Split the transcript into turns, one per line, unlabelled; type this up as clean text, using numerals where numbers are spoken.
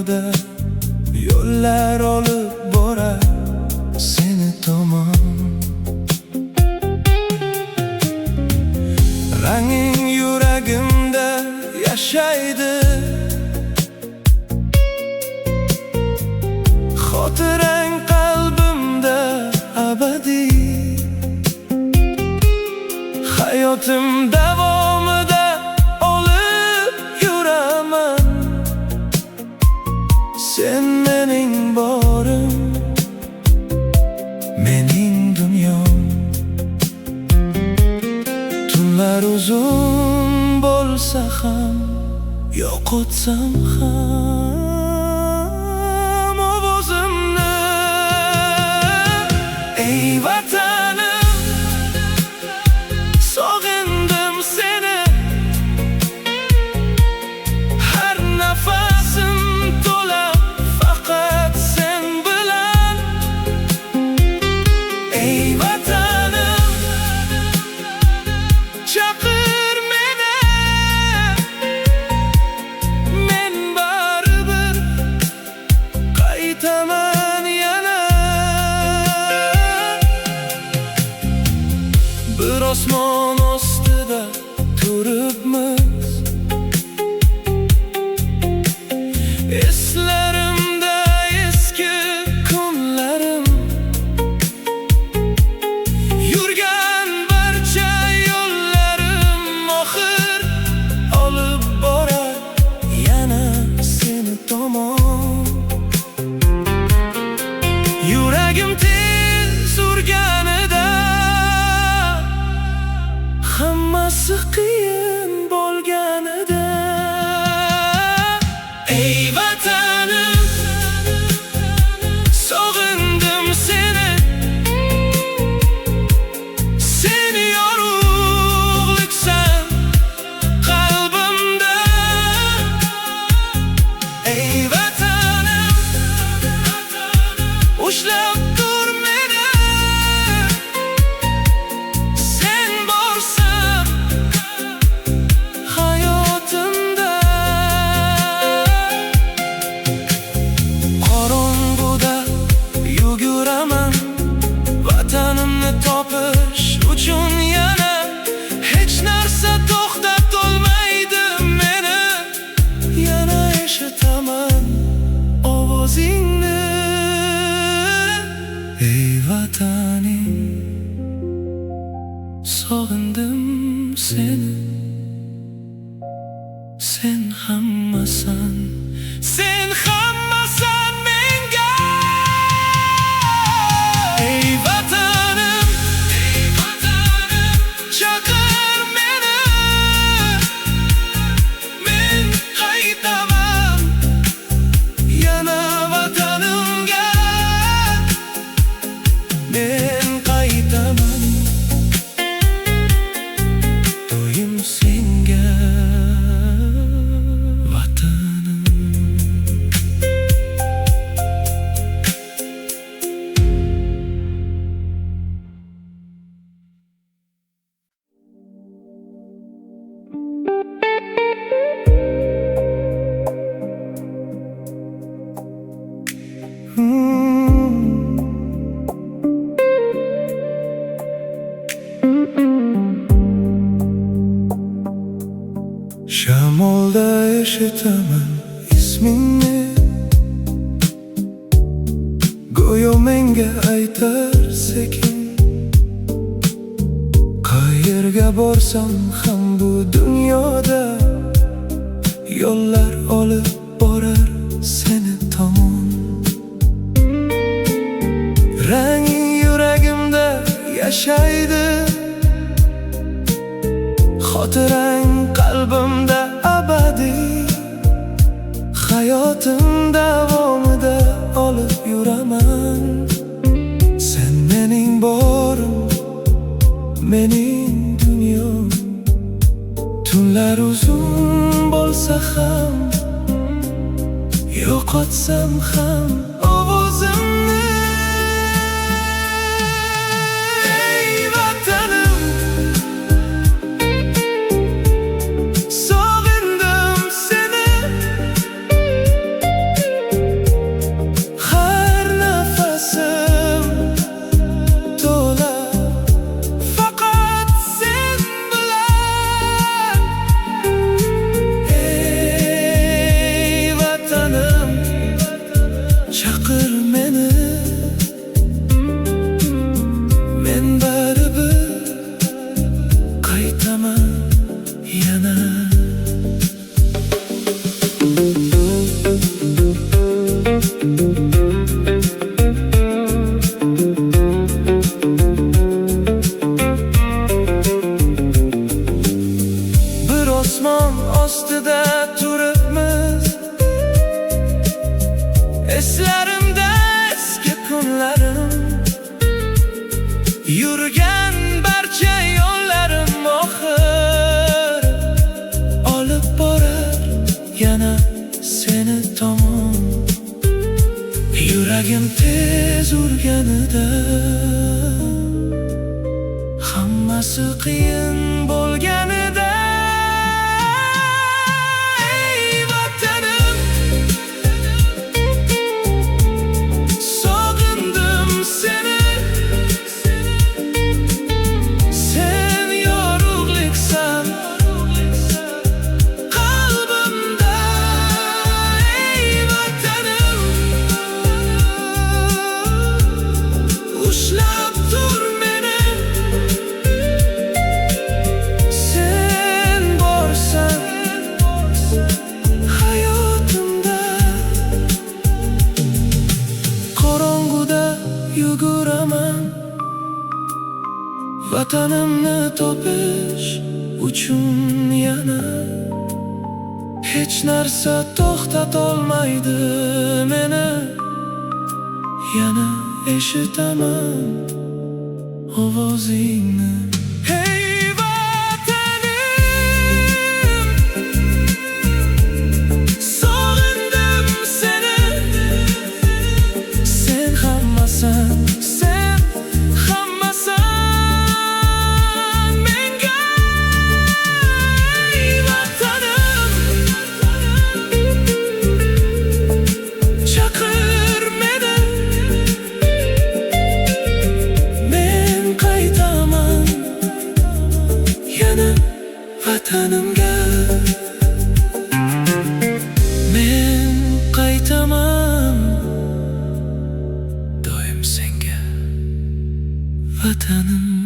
davomida yo'llar olib borar seni tomon. Ranging yuragimda yashaydi, xotirang qalbimda abadiy. Hayotim davomida olib yuraman, sen mening borim, mening dunyom. Tunlar uzun bo'lsa ham, yo'qotsam ham ovozimni. Ey vatanim, sog'indim seni, har nafasim to'la faqat sen bilan. Ey vatanim, chaqir meni, men baribir qaytaman yana. Bir osmon ostida turibmiz, eslarimda eski kunlarim, yurgan barcha yo'llarim oxir olib borar yana seni tomon. Yuragim tez urganida, hammasi qiyin bo'lganida. Ey vatanim, sog'indim seni, sen yorug'liksan qalbimda. Ey vatanim, ushlab tur meni, sen borsan hayotimda. Qorong'uda yuguraman vatanimni topish uchun yana, hech narsa to'xtatolmaydi meni. Yana eshitaman ovozingni, ey vatanim, sog'indim seni, sen hammasan, sen hammasan menga. Ey vatanim, chaqir meni, men qaytaman yana vatanimga. Men qaytaman doim senga, vatanim. Shamolda eshitaman ismingni, go'yo menga aytar sekin. Qayerga borsam ham bu dunyoda, yo'llar olib borar seni tomon. Ranging yuragimda yashaydi, xotirang qalbimda abadiy. Hayotim davomida olib yuraman, sen mening borim, mening dunyom. Tunlar uzun bo'lsa ham, yo'qotsam ham ovozimni. Ey vatanim, sog'indim seni, Eslarimda eski kunlarim, yurgan barcha yo'llarim oxir olib borar yana seni tomon. Yuragim tez urganida, hammasi qiyin bo'lganida, ey vatanim, sog'indim seni. Sen yorug'liksan qalbimda, ey vatanim, ushlab tur meni. Sen borsan hayotimda. Qorong'uda yuguraman vatanimni topish uchun yana. Hech narsa to'xtatolmaydi meni. Yana eshitaman ovozingni. Hey vatanim, sog'indim seni. Sen hammasan, sen hammasan menga, ey vatanim. Chaqir meni, men qaytaman yana vatanimga. Men qaytaman doim senga, vatanim.